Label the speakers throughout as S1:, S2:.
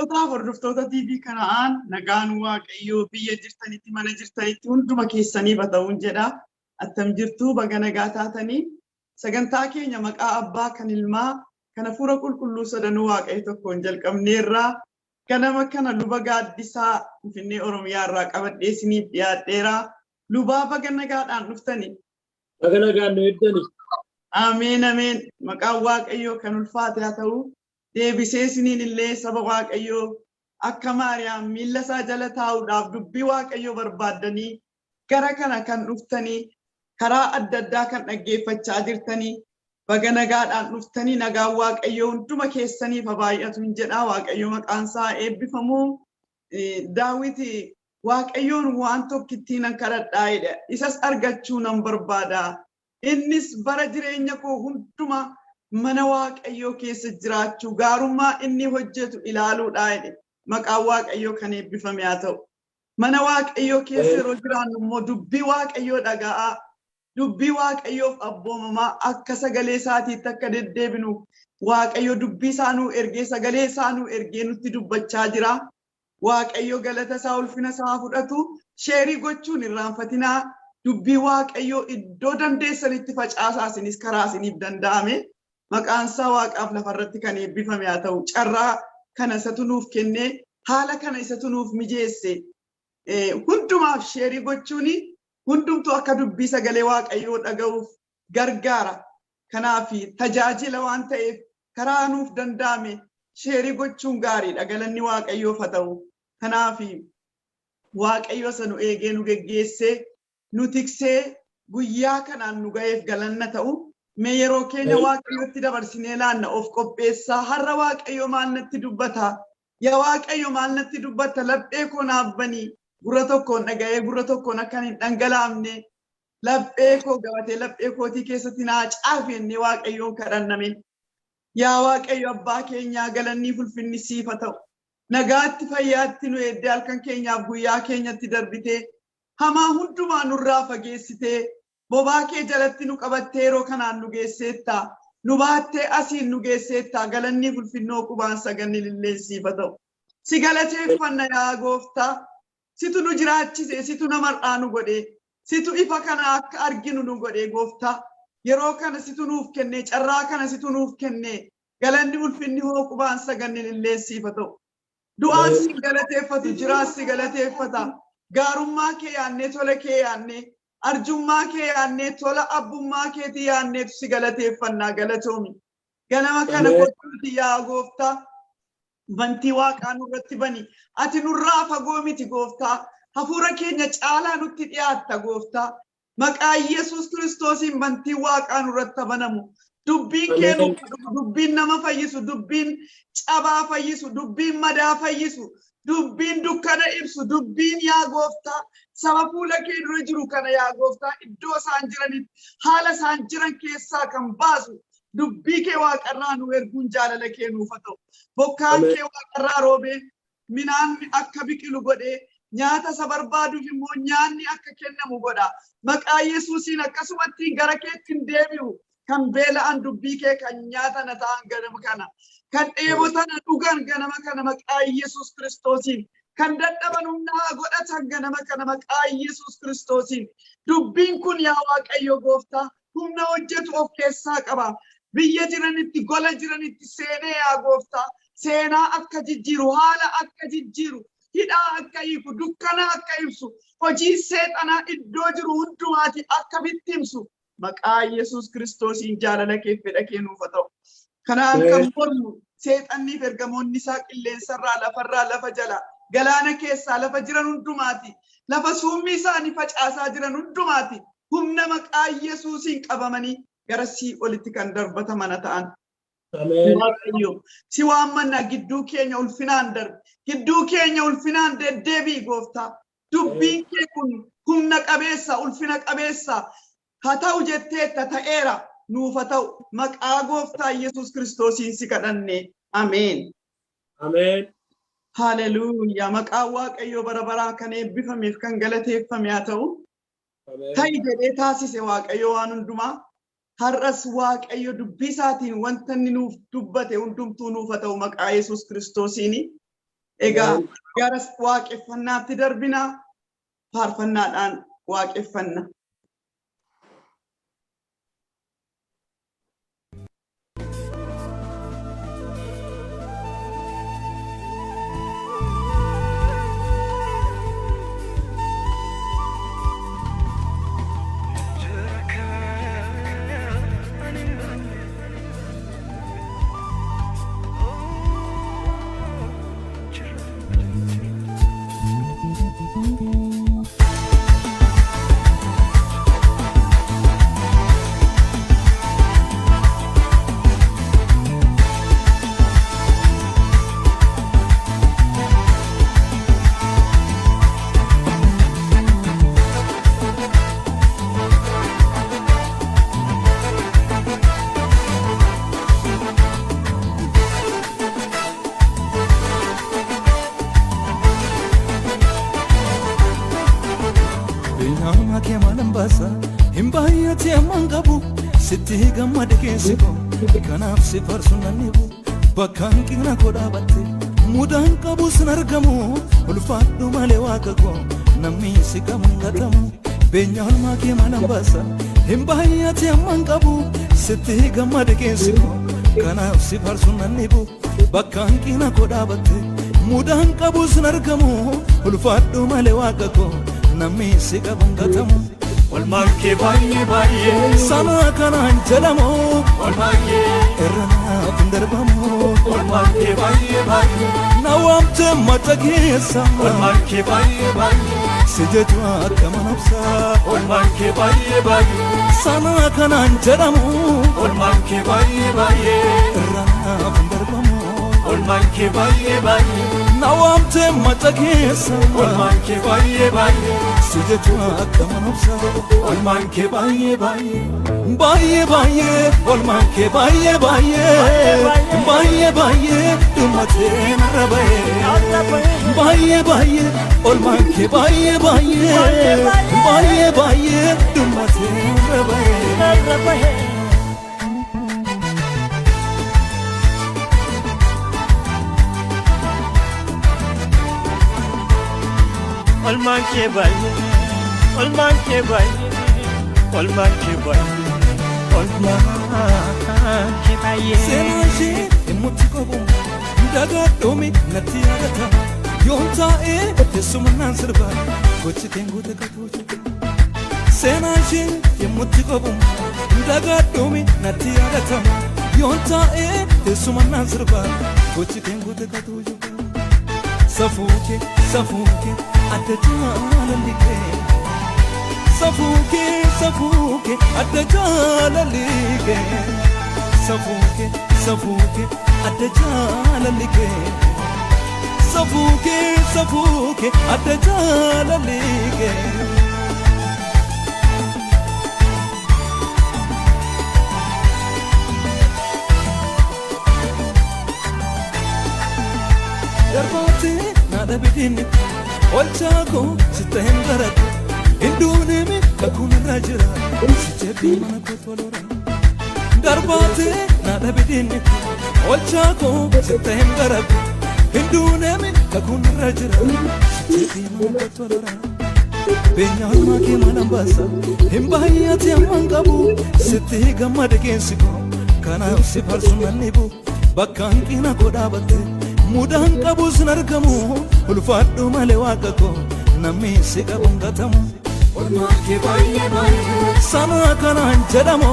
S1: Kabajamtootaaf hordoftoota TV Kana'aan, nagaan Waaqayyoo biyya jirtanitti, mana jirtanitti hunduma keessaniif haa ta'uun jedha. Attam jirtuu? Baga nagaa taatanii. Sagantaa keenya maqaa Abbaa, kan Ilmaa, kan Hafuura Qulqulluu sadanuu Waaqayyo tokkoon jalqabneerraa. Ganama kana Luba Gaaddisaa Finfinnee Oromiyaa irraa qabadhee isiniif dhiyaadheera. Lubaa, baga nagaadhaan dhuftani.
S2: Baga nagaan nu eddani.
S1: Ameen, ameen. Maqaan Waaqayyoo kan ulfaate haa ta'u. Deebisee isiniin illee saba Waaqayyoo akka Maariyaam miilla isaa jala taa'uudhaaf dubbii Waaqayyoo barbaaddanii gara kana kan dhuftanii, karaa adda addaa kan dhaggeeffachaa jirtanii, baga nagaadhaan dhuftanii. Nagaan Waaqayyoo hunduma keessaniif haa baay'atu hin jedhaa. Waaqayyo maqaan isaa eebbifamu. Daawiti "Waaqayyoon waan tokkittii nan kadhadhaa" jedha. "Isas argachuu nan barbaada. Innis bara jireenya koo hundumaa mana Waaqayyoo keessa jiraachuu, gaarummaa inni hojjetu ilaaluudha" jedhe. Maqaan Waaqayyoo kan eebbifame haa ta'u. Mana Waaqayyoo keessa yeroo jiraannu immoo dubbii Waaqayyoo dhaga'aa, dubbii Waaqayyoof abboomamaa, akka sagalee isaatiitti akka deddeebinu Waaqayyo dubbii isaa nuu ergee, sagalee isaa nuu ergee nutti dubbachaa jira. Waaqayyo galata isaa, ulfina isaa fudhatu. Share gochuun irraanfatinaa. Dubbii Waaqayyoo iddoo dandeessanitti facaasaa, isinis karaa isiniif danda'ame. Maqaan isaa waaqaaf lafarratti kan eebbifame haa ta'u. Carraa kana isatu nuuf kennee, haala kana isatu nuuf mijeesse. Hundumaaf share gochuun hundumtuu akka dubbii sagalee Waaqayyoo dhaga'uuf gargaara. Kanaaf tajaajila waan ta'eef karaa nuuf danda'ame share gochuun gaariidha. Galanni Waaqayyoof haa ta'u. Kanaaf Waaqayyo isa nu eegee, nu geggeessee, nu tiksee guyyaa kanaan nu ga'eef galanna ta'u. Mee yeroo keenya Waaqayyotti dabarsinee laanna. Of qopheessaa. Har'a Waaqayyo maal natti dubbata? Yaa Waaqayyo, maal natti dubbatta? Laphee koo naaf banii. Gurra tokkoon dhaga'ee gurra tokkoon akka hin dhangalaafne, laphee koo gabatee laphee kootii keessatti naa caafi jennee Waaqayyoon kadhanname. Yaa Waaqayyo Abbaa keenyaa, galannii ulfinni siif haa ta'u. Nagaatti fayyaatti nu eeddee, halkan keenyaaf guyyaa keenyatti darbitee, hamaa hundumaa nurraa fageessitee, bobaa kee jalatti nu qabattee yeroo kanaan nu geesseetta. Nu baattee asiin nu geesseetta. Galannii ulfinnoo qubaan saganni illee siif haa ta'u. Si galateeffanna, yaa Gooftaa. Situ nu jiraachise, situ namarraa nu godhe, situ ifa kana akka arginu nu godhe, Gooftaa. Yeroo kana situ nuuf kenne, carraa kana situ nuuf kenne. Galanni ulfinni hoo qubaan saganni illee siif haa ta'u. Du'aan si galateeffatu, jiraas si galateeffata. Gaarummaa kee yaannee, tola kee yaannee, arjummaa kee yaannee, tola abbummaa keetii yaanneetu si galateeffannaa, galatoomi. Ganama kana kottuuti, yaa Gooftaa. Bantii waaqaa nurratti bani. Ati nurraa fagoo miti, Gooftaa. Hafuura keenya caalaa nutti dhiyaatta, Gooftaa. Maqaa Yesuus Kiristoosiin bantiin waaqaa nurratti banamu. Dubbiin kee nuuf dhufu, dubbiin nama fayyisu, dubbiin cabaa fayyisu, dubbiin madaa fayyisu, dubbiin dukkana ibsu, dubbiin, yaa Gooftaa, saba fuula kee dura jiru kana, yaa Gooftaa, iddoo isaan jiranitti, haala isaan jiran keessaa kan baasu dubbii kee waaqarraa nu erguun jaalala kee nuuf haa ta'u. Bokkaan kee waaqarraa roobee midhaan akka biqilu godhee, nyaata isa barbaaduuf immoo nyaanni akka kennamu godha. Maqaa Yesuusiin akkasumatti gara keetti hin deebi'u. Kan beela'an dubbii kee kan nyaatan ta'an ganama kana. Kan dheebotan dhugan ganama kana maqaa Yesuus Kiristoosiin. Kan dadhaban humna haa godhatan ganama kana maqaa Yesuus Kiristoosiin. Dubbiin kun, yaa Waaqayyo Gooftaa, humna hojjetu of keessaa qaba. Biyya jiranitti, gola jiranitti seenee, yaa Gooftaa, seenaa akka jijjiiru, haala akka jijjiiru, hidhaa akka hiiku, dukkana akka ibsu, hojii seexanaa iddoo jiru hundumaati akka bittimsu maqaa Yesuus Kiristoosiin jaalala kee, fedha kee nuuf haa ta'u. Kanaan kan mormu seexanniif ergamoonni isaa qilleensarraa, lafarraa, lafa jala, galaana keessaa, lafa jiran hundumaati, lafa summii isaanii facaasaa jiran hundumaati humna maqaa Yesuusiin qabamanii gara sii'olitti kan darbataman ta'an. Waaqayyo, si waammannaa, gidduu keenya ulfinaan darbi. Gidduu keenya ulfinaan deddeebi'i, Gooftaa. Dubbiin kee kun humna qabeessa, ulfina qabeessa. Haa ta'u jetteetta, ta'eera. Nuuf haa ta'u. Maqaa Gooftaa Yesuus Kiristoosiin si kadhanne. Ameen.
S2: Ameen.
S1: Haleluuyaa. Maqaan Waaqayyoo bara baraa kan eebbifameef kan galateeffame haa ta'u. Ta'i jedhee taasise Waaqayyo waan hundumaa. Har'as Waaqayyo dubbii isaatiin wanta inni nuuf dubbate hundumtuu nuuf haa ta'u maqaa Yesuus Kiristoosiini. Egaa gara waaqeffannaatti darbina, faarfannaadhaan waaqeffanna.
S3: Beenyaa kee maalan baasa hin baay'ate ammaan qabu sitti gammade keessi koo kanaaf si farsu nan dhibu bakka hanqina koo dhaabatte mudaan qabu sin argamu ulfaadhu malee waaqa koo namni si qabu hin gatamu. Beenyaa olmaa kee maalan baasa hin baay'ate ammaan qabu sitti gammade keessi koo kanaaf si farsu nan dhibu bakka hanqina koo dhaabatte mudaan qabu sin argamu ulfaadhu malee waaqa koo namni si qabu hin gatamu.
S4: Olmaan kee baay'ee baay'ee.
S3: Sana kanaan jedhamu.
S4: Olmaan kee.
S3: Irra naaf hin darbamu.
S4: Olmaan kee baay'ee baay'ee.
S3: Na waamte mata keessa.
S4: Olmaan kee baay'ee baay'ee.
S3: Si jechu akka manobsa.
S4: Olmaan kee baay'ee baay'ee.
S3: Sana kanaan jedhamu.
S4: Olmaan kee baay'ee baay'ee.
S3: Irra naaf hin darbamu.
S4: Olmaan kee baay'ee baay'ee.
S3: Na waamte mata keessa.
S4: Olmaan kee baay'ee baay'ee.
S3: Si jechu akka manobsa.
S4: Olmaan kee baay'ee baay'ee.
S3: Baay'ee baay'ee olmaan kee baay'ee baay'ee baay'ee baay'ee dhummatee narra ba'ee baay'ee baay'ee olmaan kee baay'ee baay'ee baay'ee baay'ee dhummatee narra ba'ee.
S4: Olmaan kee baay'ee. Olmaan kee baay'ee. Olmaan kee baay'ee. Olmaan kee baay'ee.
S3: Seenaa ishee dhimmotti qabu dagaadhoomi natti yaadatama yoon taa'ee teessuma naan sirba gochi keengoota qatuutu. Seenaa ishee dhimmotti qabu dagaadhoomi natti yaadatama yoon taa'ee teessuma naan sirba gochi keengoota qatuutu. Safuu kee safuu kee adda jaalalli kee safuu kee safuu kee adda jaalalli kee safuu kee safuu kee adda jaalalli kee safuu kee safuu kee adda jaalalli kee. Darbaatee na dhabidinni olchaa koo sitta hin baradhu hin duunemi kakkuun irra jira si jebbii mana koo tolora. Darbaatee na dhabidinni olchaa koo sitta hin baradhu hin duunemi kakkuun irra jira si jebbii mana koo tolora. Beenyaa olmaa kee mana baasa hin baay'ate ammaan qabu sitti gammade keessi koo kanaaf si farsu nan dhibu bakka hanqina koo dhaabatte mudaan qabu sin argamu ulfaadhu malee waaqa koo namni si qabu hin gatamu.
S4: Olmaan kee baay'ee baay'ee.
S3: Sana kanaan jedhamu.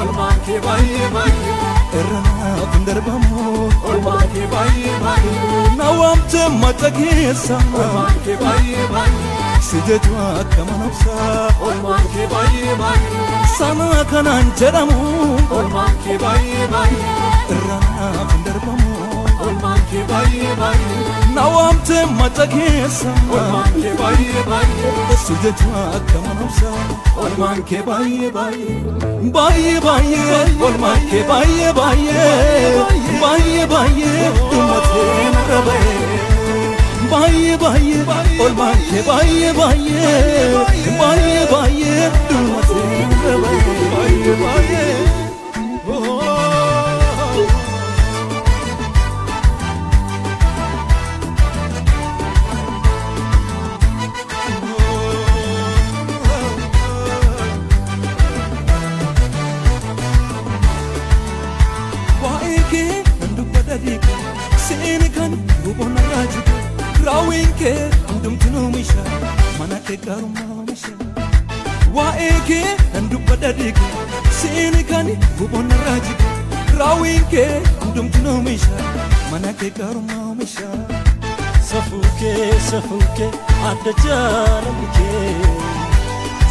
S4: Olmaan kee baay'ee baay'ee.
S3: Irra naaf hin darbamu.
S4: Olmaan kee baay'ee baay'ee.
S3: Na waamte mata keessa.
S4: Olmaan kee baay'ee baay'ee.
S3: Si jechu akka manobsa.
S4: Olmaan kee baay'ee baay'ee.
S3: Sana kanaan jedhamu.
S4: Olmaan kee baay'ee baay'ee.
S3: Irra naaf hin darbamu.
S4: Olmaan kee baay'ee baay'ee.
S3: Na waamte mata keessa.
S4: Olmaan kee baay'ee baay'ee.
S3: Si jechu akka manobsa.
S4: Olmaan kee baay'ee baay'ee.
S3: Baay'ee baay'ee olmaan kee baay'ee baay'ee baay'ee baay'ee dhummatee narra ba'ee baay'ee baay'ee olmaan kee baay'ee baay'ee baay'ee baay'ee dhummatee narra ba'ee baay'ee baay'ee. Oh. Waa'ee kee nan dubbadha dhiige seeni kan huboonna raajige raawwiin kee hundumti nu oomisha mana kee gaarummaa oomisha.
S5: Safuu kee safuu kee adda jaalalli kee,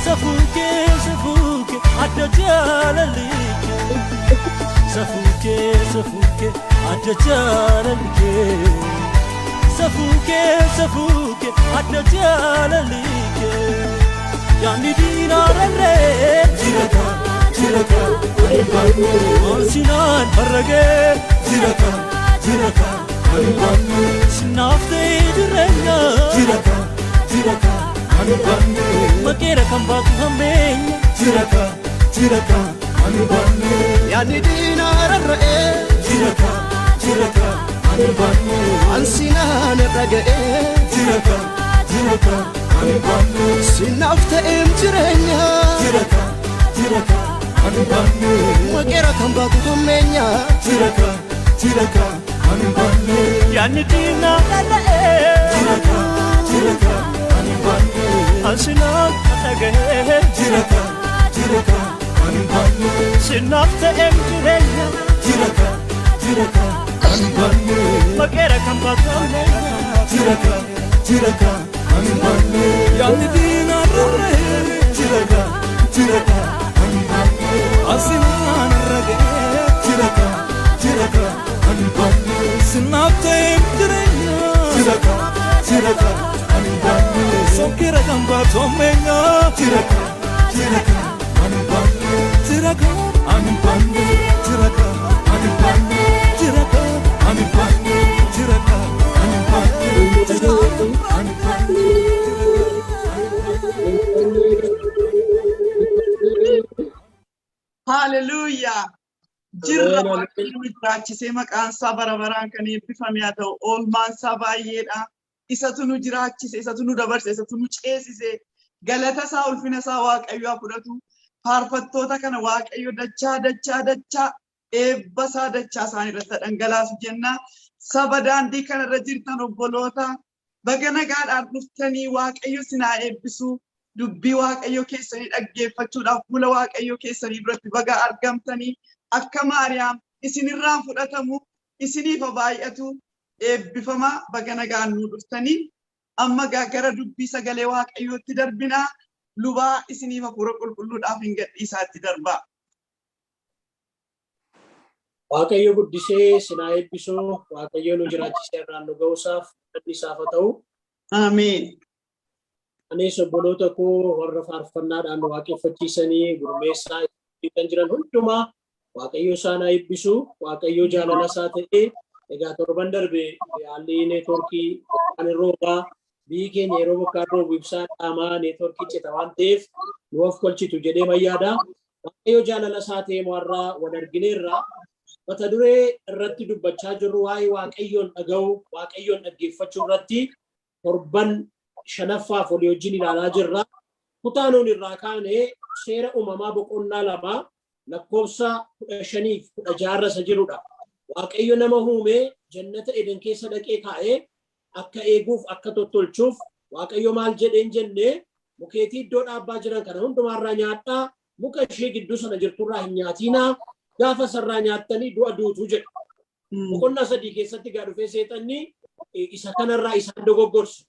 S5: safuu kee safuu kee adda jaalalli kee, safuu kee safuu kee adda jaalalli kee, safuu kee safuu kee adda jaalalli kee, yaadni diinaa rarree
S3: Jirata jirata ani baanne.
S5: Olsinaan farragee
S3: Jirata jirata ani baanne.
S5: Sinaaf ta'ee jireenya
S3: Jirata jirata ani baanne.
S5: Maqeera kan baatu hammeenya
S3: Jirata jirata ani baanne.
S6: Yaadni diinaa rarra'ee
S3: Jirata jirata ani baanne.
S6: Ansinaan irra ga'ee
S3: Jirata jirata ani baanne.
S6: Sinaaf ta'eem jireenya
S3: Jirata jirata ani baanne.
S6: Maqeera kan baatu hammeenya
S3: Jirata jirata ani baanne.
S5: Yaadni diinaa rarra'ee
S3: Jirata jirata ani baanne.
S5: Ansinaan dhaga'ee
S3: Jirata jirata ani baanne.
S5: Sinaaf ta'eem jireenya
S3: Jirata jirata ani baanne.
S5: Maqeera kan baatu hammeenya
S3: Jirata jirata ani baanne. Yaadni diinaa rarra'ee jirata jirata ani baanne. Asinaan raga'ee jirata jirata ani baanne. Sinaaf ta'eem jireenya jirata jirata ani baanne. Sokkeera kan baatu ammeenya jirata jirata ani baanne. Jirata ani baanne jirata ani baanne jirata ani baanne jirata ani baanne jirata ani baanne.
S1: Haaleluyyaa. Jirra
S2: Ameen, ameen.
S1: Waaqayyo nu jiraachisee maqaan isaa bara baraan kan eebbifame haa ta'u. Oolmaan isaa baay'eedha. Isatu nu jiraachise, isatu nu dabarse, isatu nu ceesise. Galata isaa ulfina isaa Waaqayyo haa fudhatu. Faarfattoota kana Waaqayyo dachaa dachaa dachaa eebba isaa dachaa isaan irratti dhangalaasu jenna. Saba daandii kanarra jirtan obboloota baga nagaadhaan dhuftanii Waaqayyo isin haa eebbisu. Dubbii Waaqayyo keessanii dhaggeeffachuudhaaf fuula Waaqayyo keessanii duratti baga argamtanii akka Maariyaam isinirraan fudhatamu isiniif haa baay'atu eebbifamaa baga nagaan nuu dhuftanii amma gara dubbii sagalee Waaqayyootti darbinaa lubaa isiniif hafuura qulqulluudhaaf hin gadhiisaatti darbaa.
S2: Waaqayyo guddisee sinaa eebbisuu, Waaqayyo nu jiraachisee irraan nu ga'uusaaf galli isaaf haa ta'u.
S1: Ameen.
S2: Anis obboloota koo warra faarfannaadhaan nu waaqeffachiisanii gurmeessaa kan jiran hundumaa Waaqayyo isaan haa eebbisu. Waaqayyo jaalala isaa ta'ee egaa torban darbe haalli neetworkii bokkaan roobaa biyyi keenya yeroo bokkaan roobu ibsaa dhaamaa neetworkii cita waan ta'eef nu of kolchitu jedhee mayyaada. Waaqayyo jaalala isaa ta'ee warra wal argineerra. Mata duree irratti dubbachaa jirru waa'ee Waaqayyoon dhaga'uu, Waaqayyoon dhaggeeffachuu irratti torban shanaffaaf walii wajjin ilaalaa jirra. Kutaa nuun irraa kaane seera uumamaa boqonnaa 2 lakkoofsa 15 fi 16 irra isa jirudha. Waaqayyo nama uumee jannata Eden keessa dhaqee kaa'ee akka eeguuf akka tottolchuuf Waaqayyo maal jedheen jenne? Mukeetii iddoo dhaabbaa jiran kana hundumaarraa nyaadhaa, muka ishee gidduu sana jirturraa hin nyaatiinaa, gaafa isarraa nyaattanii du'a duutu jedhe. Boqonnaa 3 keessatti gaa dhufee seexanni isa kanarraa isaan dogoggorse.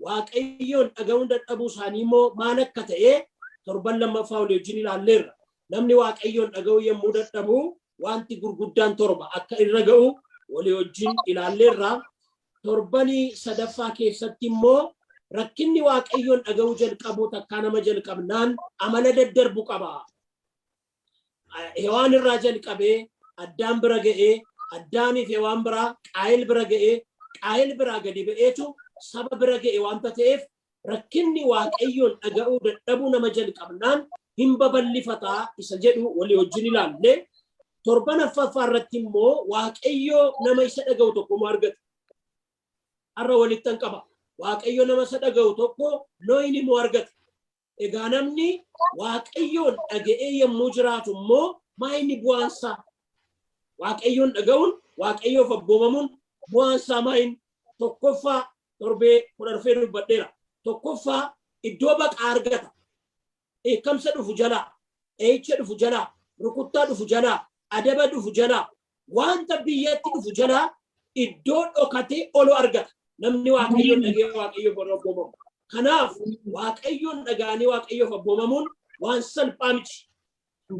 S2: Waaqayyoon dhaga'uun dadhabuu isaanii immoo maal akka ta'e torban lammaffaa olii wajjin ilaalleerra. Namni Waaqayyoon dhaga'uu yommuu dadhabu wanti gurguddaan torba akka irra ga'u walii wajjin ilaalleerra. Torbanii sadaffaa keessatti immoo rakkinni Waaqayyoon dhaga'uu jalqabuu takkaa nama jalqabnaan amala daddarbu qaba. Hewaan irraa jalqabee Addaam bira ga'ee, Addaamiif Hewaan biraa Qaayil bira ga'ee, Qaayil biraa gadi ba'eetu saba bira ga'e waanta ta'eef rakkinni Waaqayyoon dhaga'uu dadhabuu nama jalqabnaan hin babal'ifataa isa jedhu walii wajjin ilaalle. Torban affaffaa irratti immoo Waaqayyo nama isa dhaga'u tokko immoo argate. Har'a walittan qaba. Waaqayyo nama isa dhaga'u tokko Nohin immoo argate. Egaa namni Waaqayyoon dhaga'ee yommuu jiraatu immoo maa inni bu'aansaa? Waaqayyoon dhaga'uun, Waaqayyoof abboomamuun bu'aansaa maa inni? Tokkoffaa torbee 14 dubbadheera. Tokkoffaa iddoo baqaa argata. Dheekkamsa dhufu jalaa, dha'icha dhufu jalaa, rukuttaa dhufu jalaa, adaba dhufu jalaa, wanta biyyatti dhufu jalaa iddoo dhokatee olu argata. Namni Waaqayyoon dhaga'ee Waaqayyoof warra abboomamu. Kanaaf Waaqayyoon dhaga'anii Waaqayyoof abboomamuun waan salphaa miti.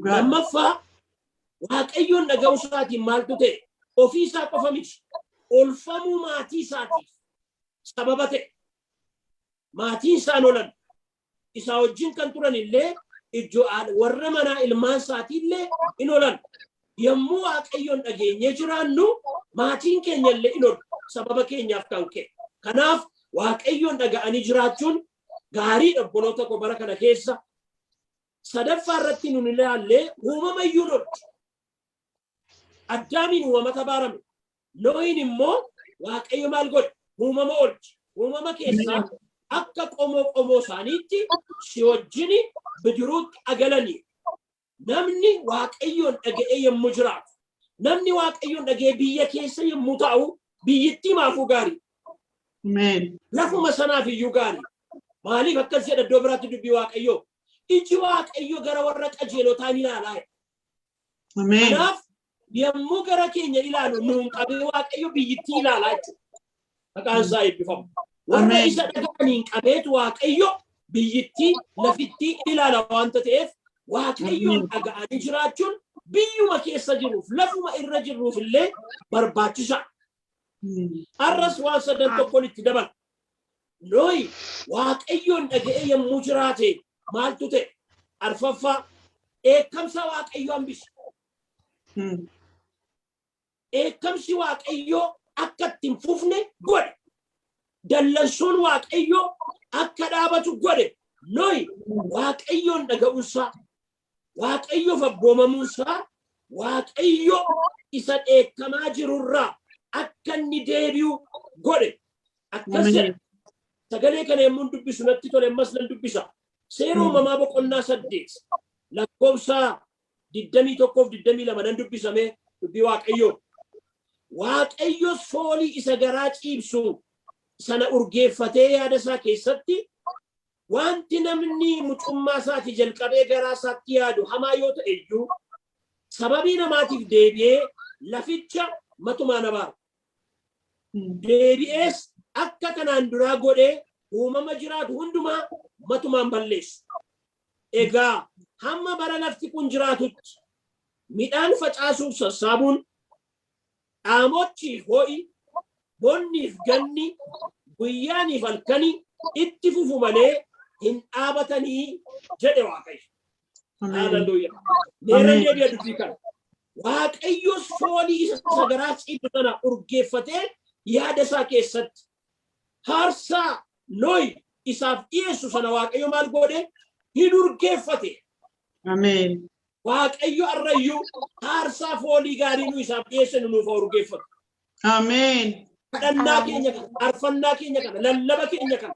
S2: Lammaffaa, Waaqayyoon dhaga'uu isaatiin maaltu ta'e? Ofii isaa qofa miti. Olfamuu maatii isaatiif sababa ta'e. Maatiin isaan olan. Isaa wajjin kan turan illee ijoo warra manaa ilmaan isaatii illee in olan. Yommuu Waaqayyoon dhageenyee jiraannu maatiin keenya illee in olu sababa keenyaaf kan ka'e. Kanaaf Waaqayyoon dhaga'anii jiraachuun gaariidha, obboloota koo, bara kana keessa. Sadaffaa irratti nun ilaallee uumama iyyuu hin oolchu. Addaamiin uumamatu abaarame. Nohiin immoo Waaqayyo maal godhe? Uumama oolche. Uumama keessaa akka qomoo qomoo isaaniitti si wajjin bidiruutti agalanii. Namni Waaqayyoon dhaga'ee yommuu jiraatu, namni Waaqayyoon dhaga'ee biyya keessa yommuu taa'u, biyyittii maafuu gaarii.
S1: Ameen.
S2: Lafuma sanaaf iyyuu gaarii. Maaliif akkas jedha iddoo biraatti dubbii Waaqayyoo? Iji Waaqayyoo gara warra qajeelotaa ni ilaalaa jedha.
S1: Ameen.
S2: Kanaaf yommuu gara keenya ilaalu nuun qabee Waaqayyo biyyittii ilaalaa jechuudha. Maqaan isaa eebbifamu. Warra
S1: Ameen.
S2: isa dhaga'aniin qabeetu Waaqayyo biyyittii lafittii ilaala waanta ta'eef, Waaqayyoon
S1: Ameen.
S2: dhaga'anii jiraachuun biyyuma keessa jirruuf, lafuma irra jirruuf illee barbaachisaa. Har'as waan sadan tokkoon itti dabala. Nohi Waaqayyoon dhaga'ee yommuu jiraate maaltu ta'e? Arfaffaa, dheekkamsa Waaqayyoo hambise. Dheekkamsi Waaqayyoo akka itti hin fufne godhe. Dallansuun Waaqayyoo akka dhaabatu godhe. Nohi Waaqayyoon dhaga'uunsaa, Waaqayyoof abboomamuunsaa, Waaqayyo isa dheekkamaa jirurraa akka inni deebi'u godhe. Akkas jedha. Sagalee kana yommuun dubbisu natti tole, ammas nan dubbisa. Seera Uumamaa boqonnaa 8 lakkoofsa 21 fi 22 nan dubbisame dubbii Waaqayyoo. Waaqayyos foolii isa garaa ciibsu sana urgeeffatee yaada isaa keessatti, "Wanti namni mucummaa isaatii jalqabee garaa isaatti yaadu hamaa yoo ta'e iyyuu, sababii namaatiif deebi'ee laficha matumaa hin abaaru. Deebi'ees akka kanaan duraa godhee uumama jiraatu hundumaa matumaa hin balleessu. Egaa hamma bara lafti kun jiraatutti midhaan facaasuuf sassaabuun, dhaamochiif ho'i, bonniif ganni, guyyaaniif halkani itti fufu malee hin dhaabatanii" jedhe Waaqayyo. Haaleluyyaa. Meerran deebi'a dubbii kana. Waaqayyos foolii isa garaa ciibsu sana urgeeffatee yaada isaa keessatti haarsaa Nohi isaaf dhiyeessu sana Waaqayyo maal godhe? Hin urgeeffate.
S1: Ameen.
S2: Waaqayyo arrayyuu haarsaa foolii gaarii nu isaaf dhiyeessinu nuuf haa urgeeffatu.
S1: Ameen.
S2: Kadhannaa keenya kana, faarfannaa keenya kana, lallaba keenya kana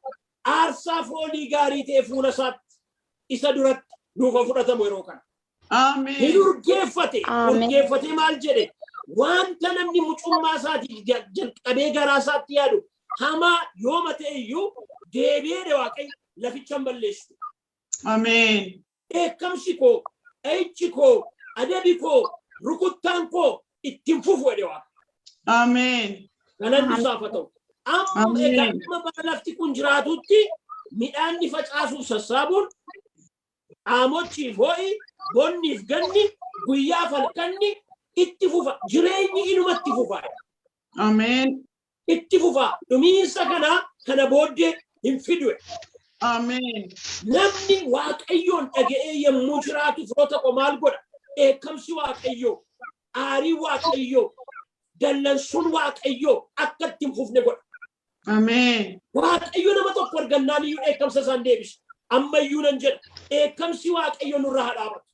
S2: aarsaa foolii gaarii ta'e fuula isaatti, isa duratti nuuf haa fudhatamu yeroo kana. Hin
S1: Ameen.
S2: urgeeffate.
S7: Ameen.
S2: Urgeeffatee maal jedhe? Wanta namni mucummaa isaatii jalqabee garaa isaatti yaadu hamaa yooma ta'e iyyuu, deebi'ee Waaqayyo laficha hin balleessu.
S1: Ameen.
S2: Dheekkamsi koo, dha'ichi koo, adabi koo, rukuttaan koo ittiin fufu jedhe Waaqa.
S1: Ameen.
S2: Galanni isaaf haa ta'u. Amma
S1: Ameen.
S2: egaa amma bara lafti kun jiraatutti midhaanni facaasuuf sassaabuun, dhaamochiif ho'i, bonniif ganni, guyyaaf halkanni itti fufa. Jireenyi inuma itti fufa.
S1: Ameen.
S2: Itti fufa. Dhumiinsa kanaa kana booddee hin fidu.
S1: Ameen.
S2: Namni Waaqayyoon dhaga'ee yommuu jiraatu, firoota koo, maal godha? Dheekkamsi Waaqayyoo, aarii Waaqayyoo, dallansuun Waaqayyoo akka itti hin fufne godha.
S1: Ameen.
S2: Waaqayyo nama tokko argannaan iyyuu dheekkamsa isaan deebisa. Ammayyuu nan jedha. Dheekkamsi Waaqayyo nurraa haa dhaabatu.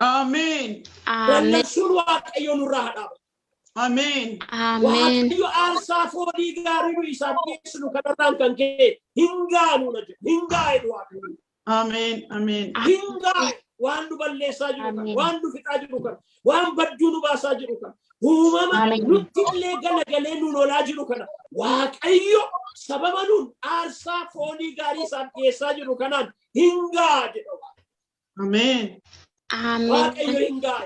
S1: Ameen.
S7: Ameen.
S2: Dallansuun Waaqayyo nurraa haa dhaabatu.
S1: Ameen.
S7: Ameen.
S2: Waaqayyo aarsaa foolii gaarii nu isaaf dhiyeessinu kanarraan kan ka'e hin gaanu na jedha. Hin gaa'e Waaqayyo.
S1: Ameen. Ameen.
S2: Hin gaa'e waan nu balleessaa jiru kana,
S7: Ameen.
S2: waan nu fixaa jiru kana, waan badduu nu baasaa jiru kana, uumama
S7: Ameen.
S2: nutti illee galagalee nu lolaa jiru kana, Waaqayyo sababa nuun aarsaa foolii gaarii isaaf dhiyeessaa jiru kanaan hin ga'a jedha Waaqayyo.
S1: Ameen.
S7: Ameen.
S2: Waaqayyo hin ga'a.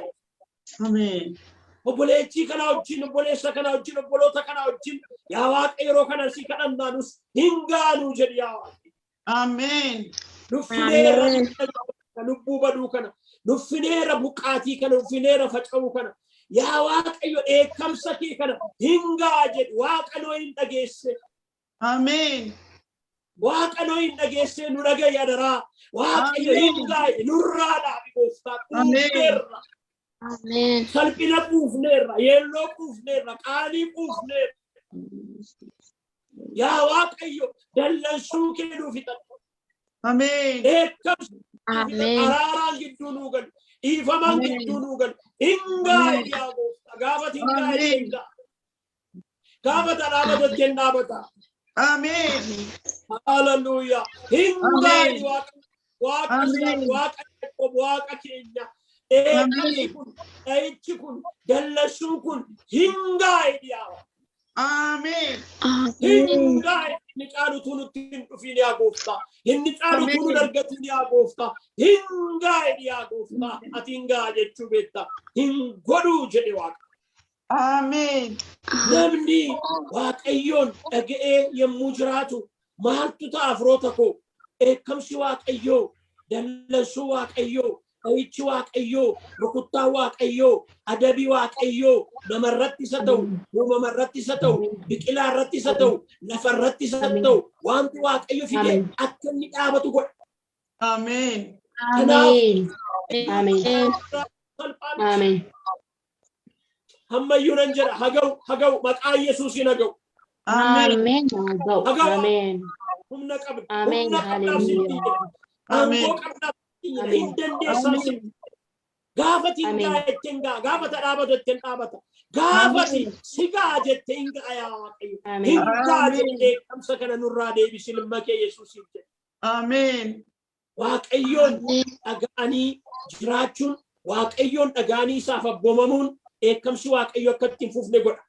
S1: Ameen.
S2: Obboleettii kanaa wajjin, obboleessa kanaa wajjin, obboloota kanaa wajjin, yaa Waaqa, yeroo kana si kadhannaa nus hin gaanuu jedhi, yaa Waaqa.
S1: Ameen.
S2: Nuffineerra lubbuu baduu kana, nuffineerra buqqaatii kana, nuffineerra faca'uu kana. Yaa Waaqayyo, dheekkamsa kee kana hin ga'a jedhi. Waaqa noo hin dhageesse.
S1: Ameen.
S2: Waaqa noo hin dhageesse, nu dhaga'i adaraa. Waaqayyo, hin ga'a, nurraa dhaabi, gooftaa.
S1: Ameen.
S2: Quufneerra.
S7: Ameen.
S2: Salphina quufneerra, yeelloo quufneerra, qaanii quufneerra. Yaa Waaqayyo, dallansuu kee nuu fixadhu.
S1: Ameen.
S2: Dheekkamsa
S7: Ameen.
S2: araaraan gidduu nuu galu. Dhiifamaan
S1: Ameen.
S2: gidduu nuu galu. Hin ga'a, yaa gooftaa. Gaafati hin ga'a,
S1: Ameen.
S2: hin ga'a. Gaafata dhaabata hin dhaabata.
S1: Ameen.
S2: Hallelujah. Hin ga'a,
S1: Ameen.
S2: Waaqa. Waaqa
S1: Ameen.
S2: Waaqa Yaaqoob, Waaqa keenya. Dheekkamsi
S1: Ameen.
S2: kun, dha'ichi kun, dallansuun kun hin ga'a, yaa Waaqa.
S1: Ameen.
S7: Ameen.
S2: Hin ga'a, inni caalutu nutti hin dhufin, yaa gooftaa. Inni caalutu nu
S1: Ameen.
S2: dargatin, yaa gooftaa. Hin ga'a, yaa gooftaa. Ati hin ga'a jechuu beekta. Hin godhuu jedhe Waaqa.
S1: Ameen.
S2: Namni Waaqayyoon dhaga'ee yommuu jiraatu maaltu ta'a, firoota koo? Dheekkamsi Waaqayyoo, dallansuu Waaqayyoo, dha'ichi Waaqayyoo, rukuttaa Waaqayyoo, adabii Waaqayyoo namarratti isa ta'u, uumamarratti isa ta'u, biqilaa irratti isa ta'u, lafa irratti isa ta'u, wanti Waaqayyo fide akka inni dhaabatu godha.
S1: Ameen.
S2: Kanaaf
S8: Ameen.
S2: salphaa miti.
S8: Ameen.
S2: Hammayyuu nan jedha, haga'u, haga'u, maqaa Yesuusiin haga'u.
S1: Ameen.
S8: Ameen.
S2: Haga'u.
S8: Ameen.
S2: Humna qabna.
S8: Ameen.
S2: Humna qabnaaf sitti
S8: Hallelujah.
S2: jedha.
S1: Ameen.
S2: Aangoo qabnaaf sitti jedha. Hin dandeessaa sitti. Gaafati hin
S8: Ameen.
S2: ga'a jettee hin ga'a. Gaafata dhaabatu jettee hin dhaabata. Gaafati si ga'a jettee hin ga'a, yaa Waaqayyo.
S8: Ameen.
S2: Hin ga'a
S1: Ameen.
S2: jettee dheekkamsa kana nurraa deebisi, ilma kee Yesuusiif jedhe.
S1: Ameen.
S2: Waaqayyoon dhaga'anii jiraachuun, Waaqayyoon dhaga'anii isaaf abboomamuun dheekkamsi Waaqayyo akka itti hin fufne godha.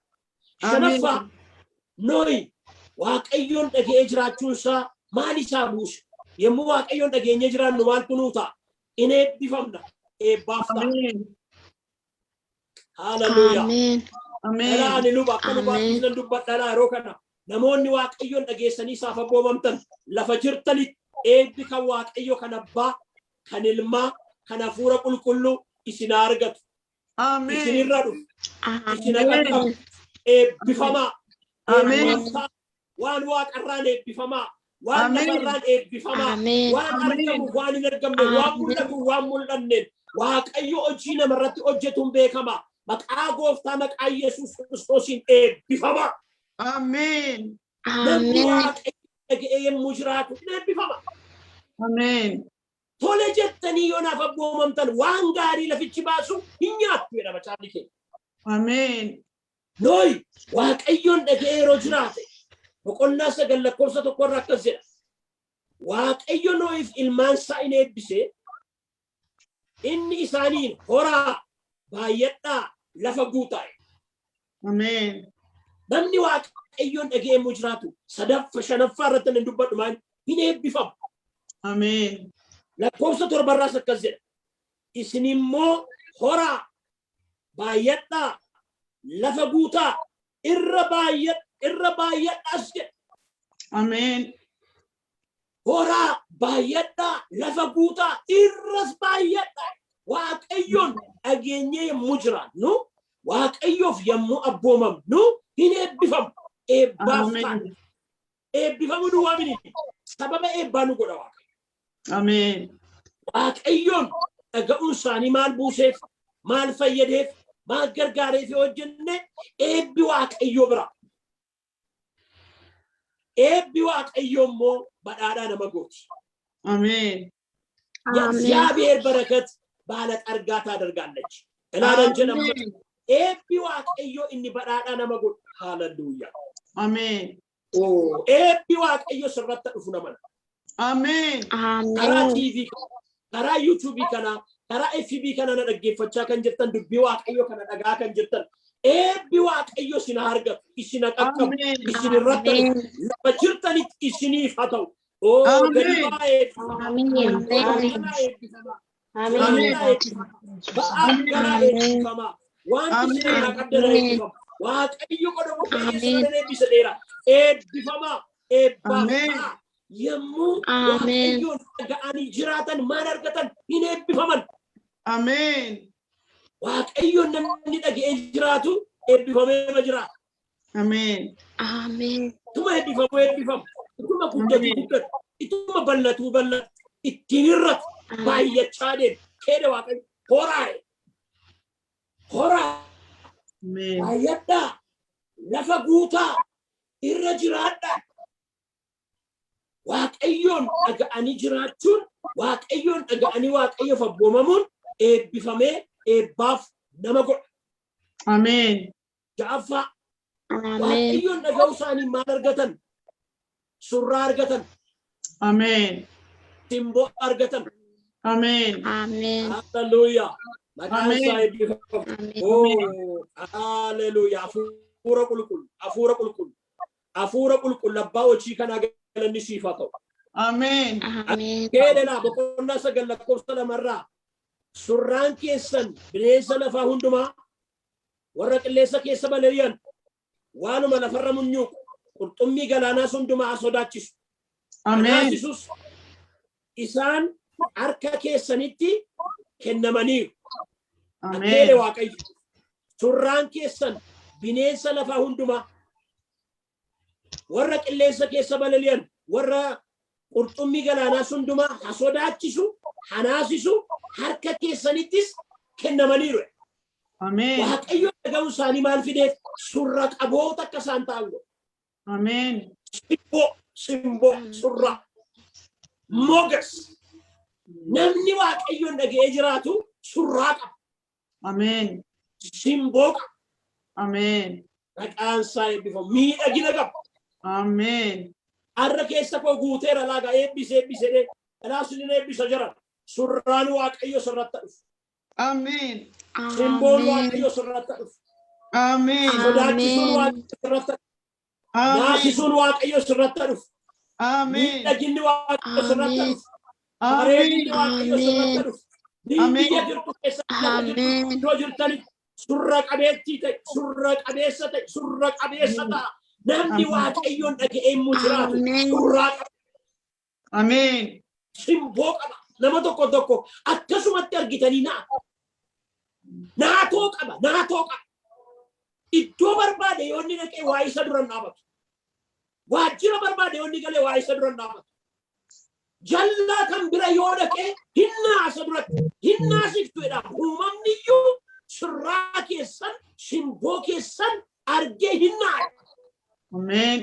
S2: Shanaffaa, Nooyi Waaqayyoon dhaga'ee jiraachuun isaa maal isaa buuse? Yommuu Waaqayyoon dhageenyee jiraannu maaltu nuu ta'a? In eebbifamna. Eebbaaf ta'a.
S1: Ameen.
S2: Haaleluyyaa.
S7: Ameen.
S1: Ameen.
S2: Dhalaa ani luba akka lubaatti
S7: Ameen.
S2: nan dubbadha yeroo kana. Namoonni Waaqayyoon dhageessanii isaaf abboomamtan lafa jirtanitti eebbi kan Waaqayyo, kan abbaa, kan ilmaa, kan hafuura qulqulluu isin haa argatu.
S1: Ameen.
S2: Isinirra dhufu. Isin
S7: Ameen.
S2: qaqqabu. Eebbifamaa.
S1: Ameen.
S2: Eebbaaf ta'a. Waan waaqarraan eebbifamaa. Waan
S1: Ameen.
S2: lafarraan eebbifamaa.
S7: Ameen.
S2: Waan argamu, waan hin argamne, waan
S7: Ameen.
S2: mul'atu, waan mul'anneen. Waaqayyo hojii namarratti hojjetuun beekama. Maqaa gooftaa, maqaa Yesuus Kiristoosiin eebbifamaa.
S1: Ameen.
S2: Namni
S7: Ameen.
S2: Waaqayyo dhaga'ee yommuu jiraatu hin eebbifama.
S1: Ameen.
S2: Tole jettanii yoo naaf abboomamtan waan gaarii lafichi baasu hin nyaattu jedha macaafni keenya.
S1: Ameen.
S2: Nooyi Waaqayyoon dhaga'ee yeroo jiraate, boqonnaa 9 lakkoofsa 1 irra akkas jedha. Waaqayyo Nooyiif ilmaan isaa in eebbise, inni isaaniin, "Horaa, baay'adhaa, lafa guutaa."
S1: Ameen.
S2: Namni Waaqayyoon dhaga'ee yommuu jiraatu, sadaffa shanaffaa irratti nan dubbadhu, maal, hin eebbifamu.
S1: Ameen.
S2: Lakkoofsa 7rraas akkas jedha. "Isin immoo horaa, baay'adhaa, lafa guutaa, irra baay'adha, irra baay'adhaas" jedha.
S1: Ameen.
S2: Horaa, baay'adhaa, lafa guutaa, irras baay'adhaa. Waaqayyoon dhageenyee yommuu jiraannu, Waaqayyoof yommuu abboomamnu hin eebbifamu. Eebbaaf ta'a.
S1: Ameen.
S2: Eebbifamu duwwaa miti. Sababa eebbaa nu godha Waaqayyo.
S1: Ameen.
S2: Waaqayyoon dhaga'uun isaanii maal buuseef, maal fayyadeef, maal gargaareef yoo hojjenne, eebbi Waaqayyoo bira. Eebbi Waaqayyoo immoo badhaadhaa nama gooti.
S1: Ameen.
S2: የእግዚአብሔር በረከት ባለጠጋ ታደርጋለች። Ilaalan jedhama.
S1: Ameen.
S2: Eebbi Waaqayyoo inni badhaadhaa nama godhu. Haaleluyyaa.
S1: Ameen.
S2: Eebbi Waaqayyoo sirratti dhufu nama.
S1: Ameen.
S2: Karaa
S7: Ameen.
S2: TV kana, karaa YouTube kana, karaa FB kana na dhaggeeffachaa kan jirtan, dubbii Waaqayyoo kana dhagaa kan jirtan, eebbi Waaqayyoo isin haa argatu, isin haa qaqqabu,
S1: Ameen.
S2: isin irratti
S7: Ameen.
S2: lafa jirtanitti isiniif haa ta'u. Oo, gadi
S1: Ameen.
S2: ba'aa eebbifamaa.
S8: Ameen.
S2: Ol
S8: Ameen.
S2: kanaa eebbifamaa.
S8: Ameen.
S2: Jiraadhaa eebbifamaa. Ba'aa galaa eebbifamaa. Wanti isin irraa qabdan eebbifama. Waaqayyo qoda bubbee keessan eebbisa dheera. Eebbifamaa. Eebbaaf
S1: Ameen.
S2: ta'a. Yommuu
S7: Ameen.
S2: Waaqayyoon dhaga'anii jiraatan maal argatan? Hin eebbifaman.
S1: Ameen.
S2: Waaqayyoon namni dhaga'ee jiraatu eebbifamee jiraata.
S1: Ameen.
S7: Ameen.
S2: Ituma eebbifamu eebbifamu. Ituma guddatu guddatu. Ituma ballatu ballatu. Ittiin hir'atu. Baay'achaa deemu. Keedha Waaqayyo. Horaa. Horaa.
S1: Ameen.
S2: Baay'adhaa. Lafa guutaa. Irra jiraadhaa. Waaqayyoon dhaga'anii jiraachuun, Waaqayyoon dhaga'anii Waaqayyoof abboomamuun eebbifamee eebbaaf nama godha.
S1: Ameen.
S2: Ja'affaa,
S7: Ameen.
S2: Waaqayyoon dhaga'uu isaanii maal argatan? Surraa argatan,
S1: Ameen.
S2: simboo argatan.
S1: Ameen.
S7: Ameen.
S2: Hallelujah. Maqaan
S1: Ameen.
S2: isaa eebbifamu.
S7: Ameen.
S2: Oh, hallelujah. Hafuura qulqullu, hafuura qulqullu, hafuura qulqullu abbaa hojii kanaa galanni siif haa ta'u.
S1: Ameen.
S7: Ameen.
S2: Keedhanaa boqonnaa 9 lakkoofsa 2rraa, surraan keessan bineensa lafaa hundumaa, warra qilleensa keessa balali'an, waanuma lafarra munyuuqu, qurxummii galaanaas hundumaa haa sodaachisu.
S1: Ameen.
S2: Naasisus isaan harka keessanitti kennamaniiru. Akkeele
S1: Ameen.
S2: Waaqayyo. Surraan keessan bineensa lafaa hundumaa, warra qilleensa keessa balali'an, warra qurxummii galaanaas hundumaa haa sodaachisu, haa naasisu, harka keessanittis kennamaniiru.
S1: Ameen.
S2: Waaqayyo dhaga'uu isaanii maal fideef? Surra qaboota akka isaan ta'an godhe.
S1: Ameen.
S2: Simboo, simboo, surraa. Mogas. Namni Waaqayyoon dhaga'ee jiraatu surraa qaba.
S1: Ameen.
S2: Simboo qaba.
S1: Ameen.
S2: Maqaan isaa eebbifamu. Miidhagina qaba.
S1: Ameen.
S2: Har'a keessa koo guuteera laaga eebbise eebbise dhee. Kanaaf isin eebbisa jiran. Surraan Waaqayyo sirratti dhufu.
S1: Ameen.
S2: Simboon
S7: Ameen.
S2: Waaqayyo sirratti dhufu.
S1: Ameen.
S2: Sodaachisuun
S7: Ameen.
S2: Waaqayyo sirratti dhufu.
S1: Ameen.
S2: Naasisuun Waaqayyo sirratti dhufu.
S1: Ameen.
S2: Miidhaginni Waaqayyo sirratti
S7: Ameen.
S2: dhufu. Bareedinni
S1: Ameen.
S2: Waaqayyo sirratti dhufu.
S1: Ameen.
S2: Biyya jirtu keessa lafa jirtu
S7: Ameen.
S2: iddoo jirtanitti surra qabeettii ta'e, surra qabeessa ta'e, surra qabeessa ta'a. Namni
S1: Ameen.
S2: Waaqayyoon dhaga'ee immoo jiraatu
S7: Ameen.
S2: surraa qaba,
S1: Ameen.
S2: simboo qaba. Nama tokko tokko akkasumatti argitanii na'a. Naatoo qaba, naatoo qaba. Iddoo barbaade yoo inni dhaqee waa isa dura hin dhaabatu. Waajjira barbaade yoo inni galee waa isa dura hin dhaabatu. Jallaa kan bira yoo dhaqee hin naasa duratti, hin naasiftu jedha. Uumamni iyyuu surraa keessan, simboo keessan argee hin naa'a.
S1: Ameen.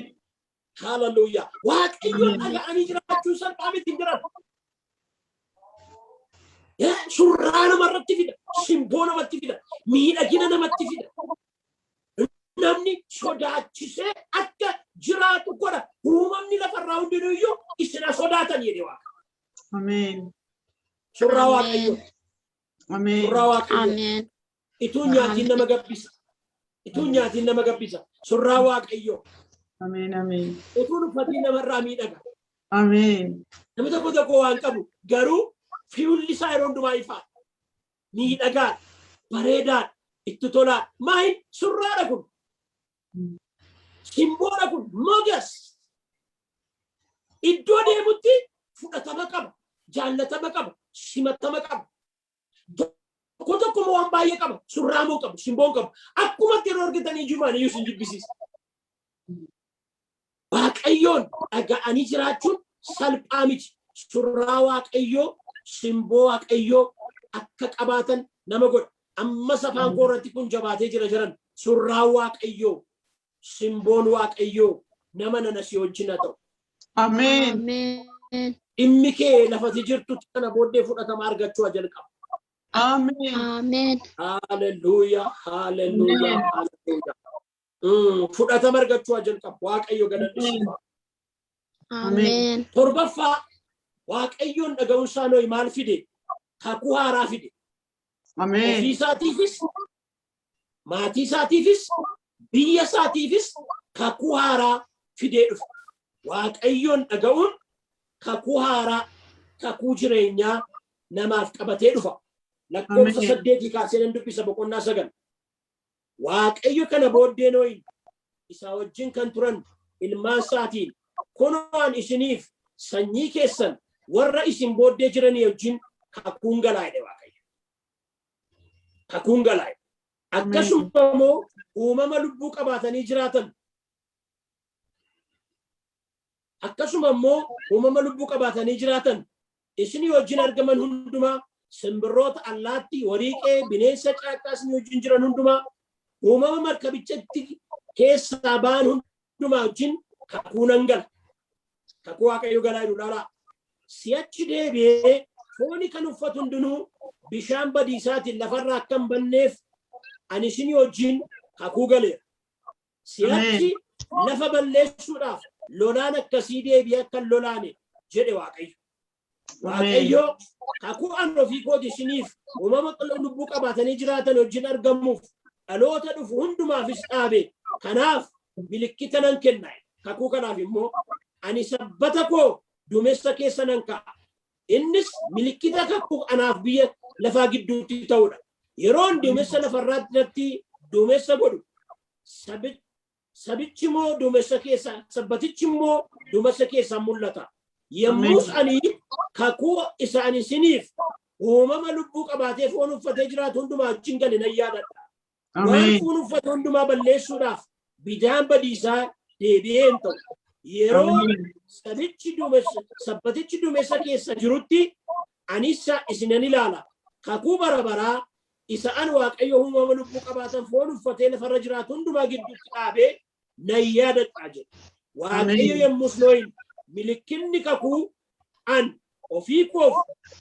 S2: Hallelujah. Waaqayyoon dhaga'anii jiraachuun salphaa miti hin jiran. Surraa namarratti fida, simboo namatti fida, miidhagina namatti fida. Namni sodaachisee akka jiraatu godha. Uumamni lafarraa hundinuu iyyuu isin haa sodaatan jedhe Waaqa.
S1: Ameen.
S2: Surraa
S7: Ameen.
S2: Waaqayyoo.
S1: Ameen.
S2: Surraa Waaqayyoo.
S7: Ameen.
S2: Ituu nyaatiin nama gabbisa. Ituu nyaatiin nama gabbisa. Surraa Waaqayyoo.
S1: Ameen. Ameen.
S2: Utuun uffatiin namarraa miidhaga.
S1: Ameen.
S2: Namni tokko tokko waan qabu garuu fuulli isaa yeroo hundumaa ifaadha. Miidhagaadha. Bareedaadha. Itti tolaadha. Maayin surraadha kun. Simboodha kun. Mogas. Iddoo deemutti fudhatama qaba. Jaallatama qaba. Simatama qaba. Tokko tokko immoo waan baay'ee qaba. Surraa moo qabu. Simboon qabu. Akkumatti yeroo argitanii ijumaan iyyuu isin jibbisiisa. Waaqayyoon dhaga'anii jiraachuun salphaa miti. Surraa Waaqayyoo, simboo Waaqayyoo akka qabaatan nama godha. Ammas afaan koo irratti kun jabaatee jira jiran. Surraa Waaqayyoo, simboon Waaqayyoo nama nana si wajjin haa ta'u.
S1: Ameen.
S7: Ameen.
S2: Dhimmi kee lafati jirtutti kana booddee fudhatama argachuu haa jalqabu.
S1: Ameen.
S7: Ameen.
S2: Haaleluyyaa, haaleluyyaa, haaleluyyaa. Fudhatama argachuu haa jalqabu. Waaqayyo galanni.
S7: Ameen.
S2: Torbaffaa, Waaqayyoon dhaga'uun isaa Nohi maal fide? Kakuu haaraa fide.
S1: Ameen.
S2: Ofii isaatiifis, maatii isaatiifis, biyya isaatiifis kakuu haaraa fidee dhufe. Waaqayyoon dhaga'uun kakuu haaraa, kakuu jireenyaa namaaf qabatee dhufa. Lakkoofsa
S1: Ameen.
S2: 8 kaasee nan dubbisa boqonnaa 9. Waaqayyo kana booddee Nohin isaa wajjin kan turan ilmaan isaatiin, "Kunoo ani isiniif sanyii keessan warra isin booddee jiranii wajjin kakuun galaa," jedhe Waaqayyo. Kakuun galaa jedhe. Akkasuma immoo uumama lubbuu qabaatanii jiraatan, akkasuma immoo uumama lubbuu qabaatanii jiraatan isinii wajjin argaman hundumaa, simbirroota, allaattii, wariiqee, bineensa caakkaa isinii wajjin jiran hundumaa, uumama markabichatti keessaa ba'an hundumaa wajjin kakuu nan gala. Kakuu Waaqayyo galaa jiru ilaalaa. Si'achi deebi'ee fooni kan uffatu hundinuu bishaan badiisaatiin lafarraa akka hin banneef ani isinii wajjin kakuu galeera. Si'achi lafa balleessuudhaaf lolaan akkasii deebi'ee akka hin lolaane jedhe Waaqayyo. Waaqayyo kakuu an ofii kooti isiniif uumama lubbuu qabaatanii jiraatan wajjin argamuuf dhaloota dhufu hundumaafis dhaabe kanaaf milikkita nan kenna. Kakuu kanaaf immoo ani sabbata koo duumessa keessa nan kaa'a. Innis milikkita kakuu anaaf biyya lafaa gidduutti ta'udha. Yeroon duumessa lafarraatti duumessa godhu, sabichi immoo duumessa keessa, sabbatichi immoo duumessa keessaa mul'ata. Yommus ani kakuu isa ani isiniif uumama lubbuu qabaatee foon uffatee jiraatu hundumaa wajjin gale nan yaadadha. Waan foon uffate hundumaa balleessuudhaaf bidaan badiisaa deebi'ee hin ta'u. Yeroo sabichi duumessa, sabbatichi duumessa keessa jirutti ani isa isinan ilaala. Kakuu bara baraa isa an Waaqayyo uumama lubbuu qabaatan foon uffatee lafarra jiraatu hundumaa gidduutti dhaabee nan yaadadha jedhe. Waaqayyo yommus Nohin, "Milikkinni kakuu an ofii koof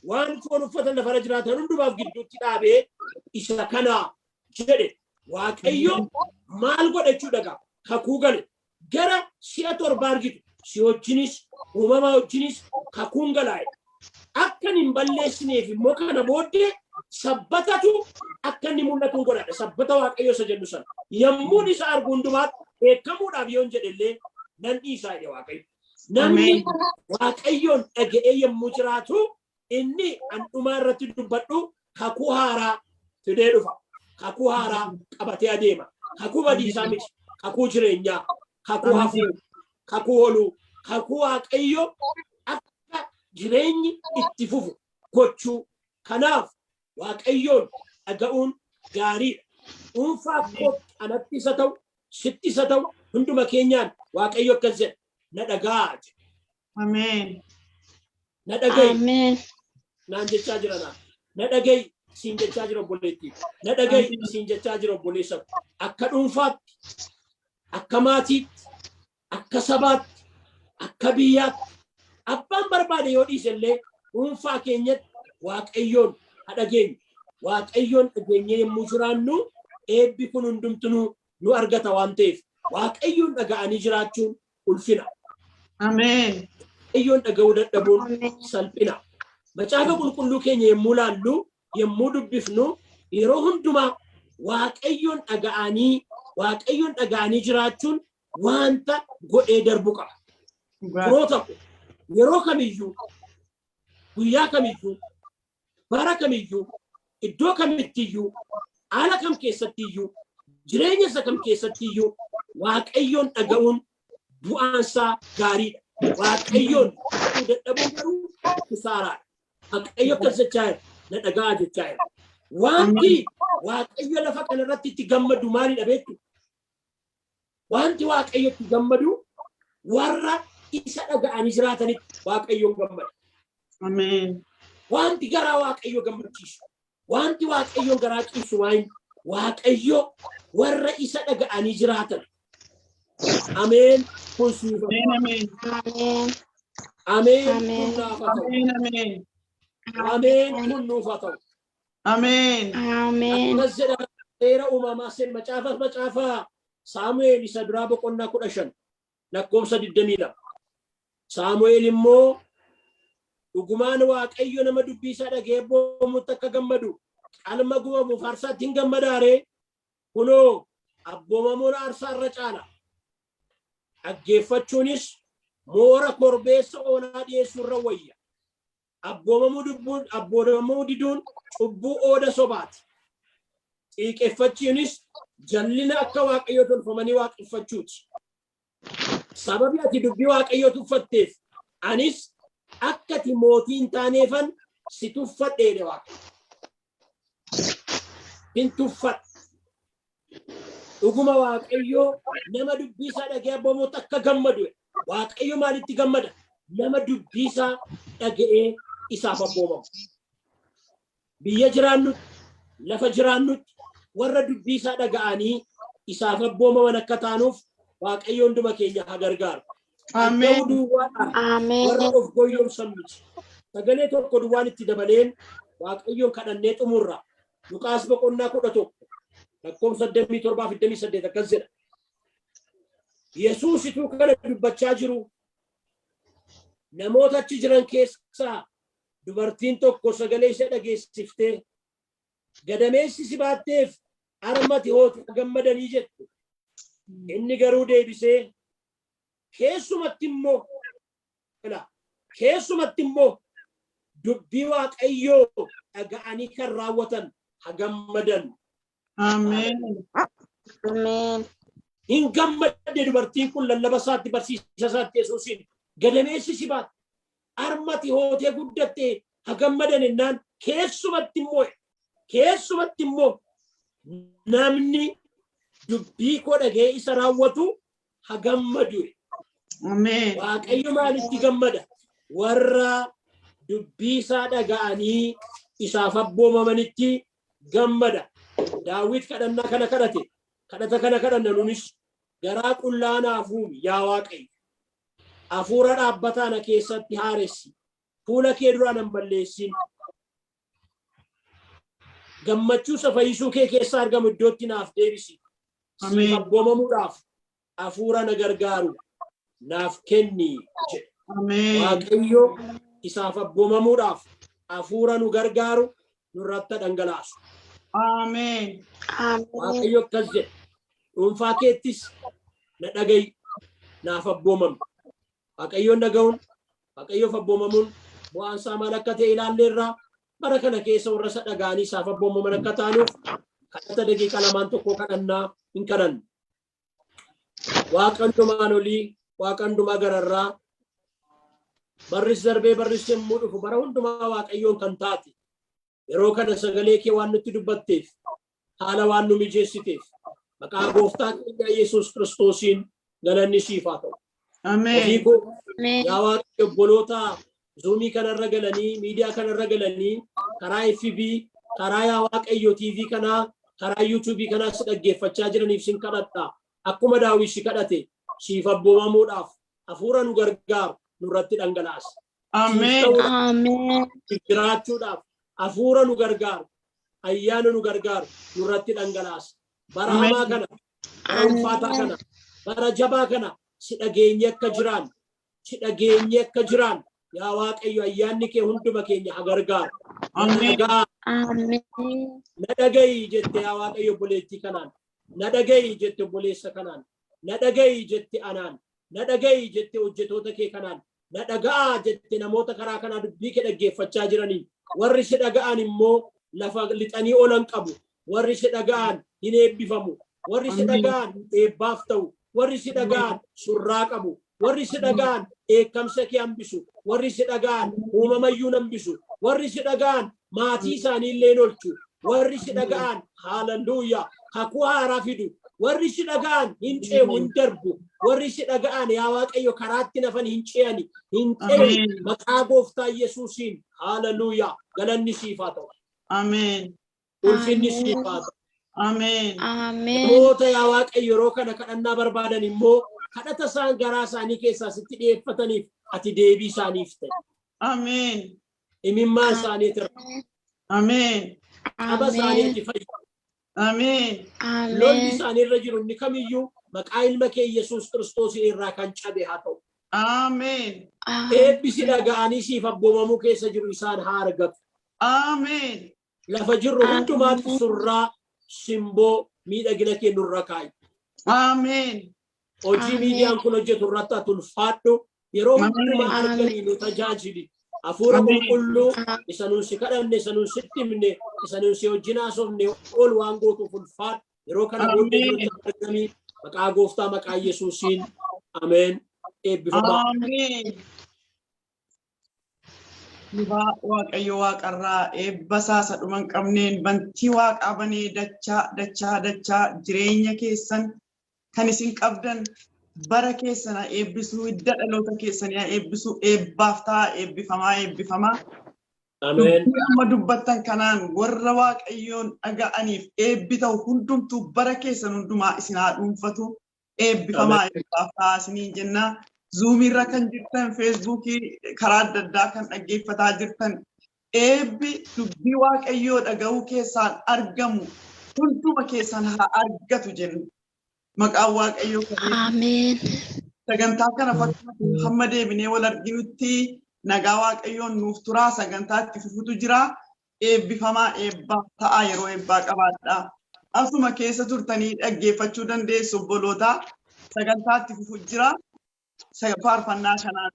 S2: waan foon uffatan lafarra jiraatan hundumaaf gidduutti dhaabee isa kanaa" jedhe. Waaqayyo maal godhe jechuudha gaa? Kakuu gale. Gara si'a 7 argitu. Si wajjinis uumama wajjinis kakuun galaa'e. Akka hin balleessineef immoo kana booddee sabbatatu akka inni mul'atu godhadha. Sabbata Waaqayyo isa jennu sana. Yommuun isa argu hundumaatti beekamuudhaaf yoon jedhe illee nan dhiisaa jedhe Waaqayyo. Namni Waaqayyoon dhaga'ee yommuu jiraatu, inni an dhumaa irratti dubbadhu kakuu haaraa fidee dhufa. Kakuu haaraa qabatee adeema. Kakuu badiisaa miti. Kakuu jireenyaa, kakuu hafuu, kakuu ooluu, kakuu Waaqayyo akka jireenyi itti fufu gochuu. Kanaaf Waaqayyoon dhaga'uun gaariidha. Dhuunfaa kootti anatti isa ta'u, sitti isa ta'u, hunduma keenyaan Waaqayyo akkas jedha. "Na dhaga'aa" jedha.
S1: Ameen.
S2: "Na dhaga'i"
S7: Ameen.
S2: naan jechaa jira naan. "Na dhaga'i" siin jechaa jira obboleettii. "Na dhaga'i" siin jechaa jira obboleessa. Akka dhuunfaatti, akka maatiitti, akka sabaatti, akka biyyaatti, abbaan barbaade yoo dhiise illee dhuunfaa keenyatti Waaqayyoon haa dhageenyu. Waaqayyoon dhageenyee yommuu jiraannu eebbi kun hundumtinuu nu argata waan ta'eef, Waaqayyoon dhaga'anii jiraachuun ulfina.
S1: Ameen.
S2: Waaqayyoon dhaga'uu dadhabuun
S7: Ameen.
S2: salphina. Macaafa Qulqulluu keenya yommuu laallu, yommuu dubbifnu, yeroo hundumaa Waaqayyoon dhaga'anii jiraachuun wanta godhee darbu qaba. Yeroo tokko, yeroo kamiyyuu, guyyaa kamiyyuu, bara kamiyyuu, iddoo kamittiyyuu, haala kam keessattiyyuu, jireenya isa kam keessattiyyuu Waaqayyoon dhaga'uun bu'aansaa gaariidha. Waaqayyoon dhaga'uu dadhabuun garuu kisaaraadha. Waaqayyo akkas jechaa jira. "Na dhaga'aa" jechaa jira. Wanti Waaqayyo lafa kanarratti itti gammadu maalidha beektu? Wanti Waaqayyo itti gammadu warra isa dhaga'anii jiraatanitti Waaqayyoon gammada.
S1: Ameen.
S2: Wanti garaa Waaqayyo gammachiisu, wanti Waaqayyoon garaa ciibsu waan Waaqayyo warra isa dhaga'anii jiraatan. Ameen, kun siif haa ta'u.
S1: Ameen.
S7: Ameen.
S2: Ameen, kun
S7: Ameen.
S2: naaf haa ta'u.
S1: Ameen. Ameen.
S2: Ameen, kun nuuf haa ta'u.
S1: Ameen.
S7: Ameen.
S2: Akkas jedha Seera Uumamaa seen macaafa Saamu'eel isa duraa boqonnaa 15 lakkoofsa 22. Saamu'eel immoo, "Dhugumaan Waaqayyo nama dubbii isaa dhaga'ee abboomamutti akka gammadu qalma gubamuuf aarsaatti hin gammadaaree? Kunoo, abboomamuun aarsaa irra caala. Dhaggeeffachuunis moora korbeessa hoolaa dhiyeessuu irra wayya." Abboomamuu dubbuun abboomamuu diduun cubbuu ooda sobaati. Xiiqeffachiinis jallina akka Waaqayyoo tolfamanii waaqeffachuuti. Sababi ati dubbii Waaqayyoo tuffatteef anis akka ati mootii hin taaneefan si tuffadhe jedhe Waaqayyo. Hin tuffadhe. Dhuguma Waaqayyo nama dubbii isaa dhaga'ee abboomuutti akka gammadu. Waaqayyo maalitti gammada? Nama dubbii isaa dhaga'ee isaaf abboomamu. Biyya jiraannutti, lafa jiraannutti warra dubbii isaa dhaga'anii isaaf abboomaman akka taanuuf Waaqayyo hunduma keenya haa gargaaru.
S1: Ameen.
S2: Dhaga'uu duwwaadhaan
S7: Ameen.
S2: warra of goyyomsan miti. Sagalee tokko duwwaan itti dabaleen Waaqayyoon kadhannee xumurra. Luqaas boqonnaa 11 lakkoofsa 27 fi 28 akkas jedha. Yesuus ituu kana dubbachaa jiru namoota achi jiran keessaa dubartiin tokko sagalee ishee dhageessiftee gadameessi si baatteef harmati hootu gammadanii jette. Inni garuu deebisee keessumatti immoo ilaa keessumatti immoo dubbii Waaqayyoo dhaga'anii kan raawwatan ha gammadan.
S1: Ameen.
S7: Ameen.
S2: Hin gammadde dubartiin kun lallaba isaatti barsiisa isaatti Yesuusiin gadameessi si baate harmati hootee guddatte ha gammadan ennaan keessumatti immoo namni dubbii koo dhaga'ee isa raawwatu ha gammadu.
S1: Ameen.
S2: Waaqayyo maalitti gammada? Warra dubbii isaa dhaga'anii isaaf abboomamanitti gammada. Daawit kadhannaa kana kadhate. Kadhata kana kadhanna nunis garaa qullaa naaf uumi yaa Waaqayyo. Hafuura dhaabbataa na keessatti haaressi. Fuula kee duraa nan balleessin. Gammachuu isa fayyisuu kee keessaa argamu iddootti naaf deebisi. Siif
S1: Ameen.
S2: abboomamuudhaaf hafuura na gargaaru naaf kenni jedhe.
S1: Ameen.
S2: Waaqayyo isaaf abboomamuudhaaf hafuura nu gargaaru nurratti dhangalaasu.
S1: Ameen.
S7: Ameen.
S2: Waaqayyo akkas jedhe. Dhuunfaa keettis na dhaga'i naaf abboomami. Waaqayyoon dhaga'uun, Waaqayyoof abboomamuun bu'aan isaa maal akka ta'e ilaalleerraa bara kana keessa warra isa dhaga'anii isaaf abboomaman akka taanuuf kadhata daqiiqaa lamaan tokko kadhannaa hin kadhannu. Waaqa hundumaan olii, Waaqa hundumaa gararraa, barris darbee barris yommuu dhufu bara hundumaa Waaqayyoon kan taate yeroo kana sagalee kee waan nutti dubbatteef haala waan nu mijeessiteef maqaa gooftaa keenya Yesuus Kiristoosiin galanni siif haa ta'u.
S1: Ameen.
S2: Ofii koo
S7: Ameen.
S2: yaa Waaqayyo obboloota Zoomii kanarra galanii miidiyaa kanarra galanii karaa FB karaa yaa Waaqayyo TV kanaa karaa YouTube kanaa si dhaggeeffachaa jiraniif sin kadhadha. Akkuma Daawit si kadhate siif abboomamuudhaaf hafuura nu gargaaru nurratti dhangalaasa. Siif
S1: Ameen.
S2: ta'uudhaaf
S7: Ameen.
S2: siif jiraachuudhaaf hafuura nu gargaaru ayyaana nu gargaaru nurratti dhangalaasa. Bara
S1: Ameen.
S2: hamaa kana bara ulfaataa kana bara jabaa kana si dhageenye akka jiraan si dhageenye akka jiraan yaa Waaqayyo ayyaanni kee hunduma keenya haa gargaaru. Na
S1: Ameen.
S2: dhagaa
S7: Ameen.
S2: na dhaga'i jette yaa Waaqayyo obboleettii kanaan na dhaga'i jette obboleessa kanaan na dhaga'i jette anaan na dhaga'i jette hojjetoota kee kanaan na dhaga'aa jette namoota karaa kanaa dubbii kee dhaggeeffachaa jiraniin warri si dhaga'an immoo lafa lixanii olan qabu warri si dhaga'an hin eebbifamu warri si
S1: Ameen.
S2: dhaga'an eebbaaf ta'u warri si dhaga'an surraa qabu warri si dhaga'an dheekkamsa kee hambisu warri si dhaga'an uumamayyuu hambisu warri si dhaga'an maatii isaanii illee hin oolchu warri si dhaga'an haalelluuyaa kakuu haaraa fidu warri si dhaga'an hin ce'u hin darbu warri si dhaga'an yaa Waaqayyo karaatti nafan hin ce'ani hin ce'u
S1: Ameen.
S2: maqaa gooftaa Yesuusiin haalelluuyaa galanni siif haa ta'u
S1: Ameen.
S2: ulfinni siif haa ta'u.
S1: Ameen.
S7: Ameen.
S2: Namoota yaa Waaqayyo yeroo kana kadhannaa barbaadan immoo kadhata isaan garaa isaanii keessaa sitti dhi'eeffataniif ati deebii isaaniif ta'e.
S1: Ameen.
S2: Imimmaan isaaniitirra
S1: Ameen.
S2: qaba isaanii ati fayyi.
S1: Ameen.
S2: Lolli
S7: Ameen.
S2: isaaniirra jiru inni kamiyyuu maqaa ilma kee Yesuus Kiristoosiin irraa kan cabe haa ta'u.
S1: Ameen.
S2: Eebbisi dhaga'anii siif abboomamuu keessa jiru isaan haa argatu.
S1: Ameen.
S2: Lafa jirru hundumaatti surraa simboo miidhagina kee nurra kaa'i.
S1: Ameen.
S2: Hojii
S7: Ameen.
S2: miidiyaan kun hojjetu irratti ati ulfaadhu. Yeroo hundumaa
S7: Ameen.
S2: arganii nu tajaajili. Hafuura qulqulluu isa nuun si kadhanne, isa nuun sitti himne, isa nuun si wajjin haasofne ol waan gootuuf ulfaadhu. Yeroo kana booddee jirutti argamii maqaa gooftaa maqaa Yesuusiin ameen. Eebbifamaa.
S1: Ameen. Lubaa Waaqayyo waaqarraa eebba isaa isa dhuma hin qabneen bantii waaqaa banee dachaa dachaa dachaa jireenya keessan kan isin qabdan bara keessan haa eebbisuu, hidda dhaloota keessanii haa eebbisuu, eebbaaf ta'a, eebbifamaa eebbifamaa.
S2: Ameen.
S1: Dubbii amma dubbattan kanaan warra Waaqayyoon dhaga'aniif eebbi ta'u hundumtuu bara keessan hundumaa isin haa dhuunfatu. Eebbifamaa eebbaaf ta'a isiniin jenna. Zuumiirra kan jirtan, Feesbuukii karaa adda addaa kan dhaggeeffataa jirtan, eebbi dubbii Waaqayyoo dhaga'uu keessaan argamu hunduma keessan haa argatu jenna. Maqaan Waaqayyoo kan
S7: Ameen.
S1: sagantaa kana fakkaatu hamma deebinee wal arginutti nagaa Waaqayyoon nuuf turaa, sagantaa itti fufutu jira. Eebbifamaa eebbaa ta'aa, yeroo eebbaa qabaadhaa. Asuma keessa turtanii dhaggeeffachuu dandeessu obboloota. Sagantaa itti fufu jira. Faarfannaa kanaan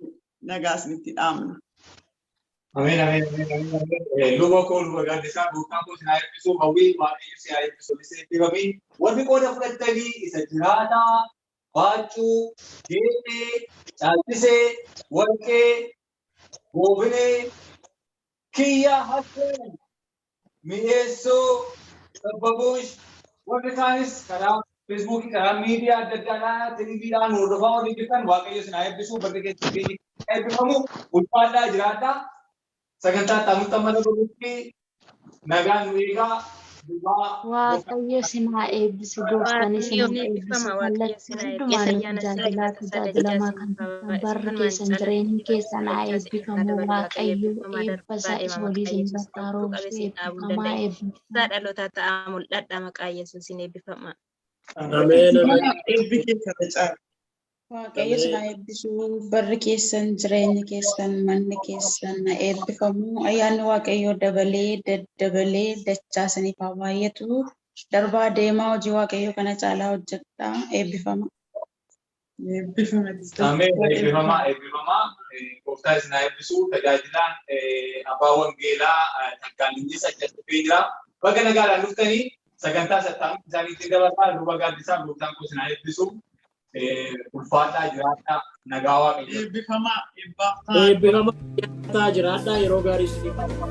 S1: nagaa isinitti dhaamna.
S8: Ameen, ameen, ameen, ameen, ameen. Luba koo, luba Gaaddisaa, gooftaan koo si haa eebbisu, Hawwii, Waaqayyo si haa eebbisu, si eebbifami. Warri qooda fudhattanii isa jiraataa, Baaccuu, Geexee, Caalchisee, Warqee, Goofinee, Kiyya Hassan, Mi'eessoo, Sabbabuush, warri kaanis karaa Feesbuukii, karaa miidiyaa adda addaadhaan, televiidhaan hordofaa warri jirtan, Waaqayyo isin haa eebbisu, barri keessan keenya eebbifamu, ulfaadhaa jiraadhaa. Sagantaa itti aanutti amma dabalutti nagaan nu eegaa. Duwwaa
S9: Waaqayyo isin haa eebbisu, gooftaan isin haa eebbisu. Kallattii hundumaan tajaajilaa tajaajilamaa kan turtan, barri keessan jireenyi keessan haa eebbifamu. Waaqayyo eebba isaa isa olii isin irratti haa roobsu. Eebbifamaa eebbifamaa.
S7: Dhalootaa ta'aa mul'adha maqaa Yesuusiin eebbifama.
S2: Ameen. Ameen.
S1: Eebbi keessa faca'e.
S10: Waaqayyo isin haa eebbisu. Barri keessan, jireenyi keessan, manni keessan haa eebbifamu. Ayyaanni Waaqayyoo dabalee daddabalee dachaa isiniif haa baay'atu. Darbaa deemaa, hojii Waaqayyoo kana caalaa hojjedhaa. Eebbifama.
S1: Eebbifama.
S8: Ameen. Eebbifamaa, eebbifamaa. Gooftaa isin haa eebbisu. Tajaajilaan abbaa wangeelaa Taggaalinnis achi as dhufee jira. Baga nagaadhaan dhuftanii, sagantaa sattaamu isaaniitti dabarsaa. Luba Gaaddisaa, gooftaan koo isin haa eebbisu. Ulfaadhaa jiraadhaa, nagaa Waaqayyo.
S1: Eebbifamaa eebbaaf ta'aa.
S2: Eebbifamaa ta'aa jiraadhaa, yeroo gaarii isiniif haa ta'u.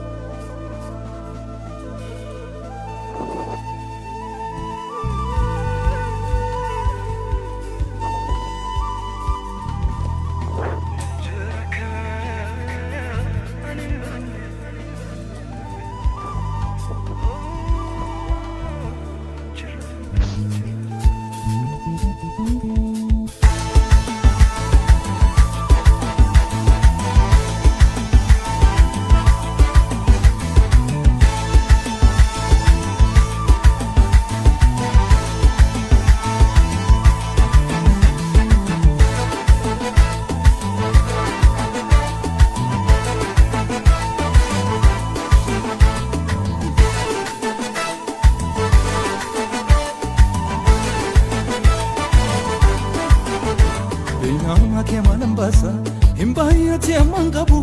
S3: Beenyaa kee maalan baasa, hin baay'ate ammaan qabu,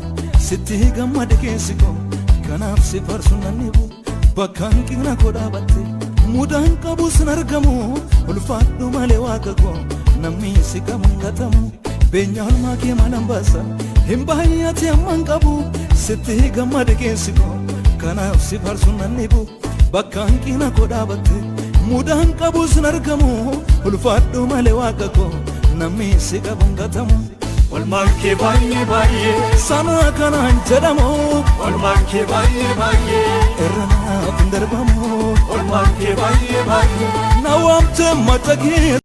S3: sitti gammade keessi koo, kanaaf si farsu nan dhibu. Bakka hanqina koo dhaabatte mudaan qabu sin argamu, ulfaadhu malee waaqa koo, namni si qabu hin gatamu. Beenyaa kee maalan baasa, hin baay'ate ammaan qabu, sitti gammade keessi koo, kanaaf si farsu nan dhibu. Bakka hanqina koo dhaabatte mudaan qabu sin argamu, ulfaadhu malee waaqa koo, namni si qabu hin gatamu.
S4: Olmaan kee baay'ee baay'ee
S3: Sana kanaan jedhamu.
S4: Olmaan kee baay'ee baay'ee
S3: Irra naaf hin darbamu.
S4: Olmaan kee baay'ee baay'ee
S3: Na waamte mata kee.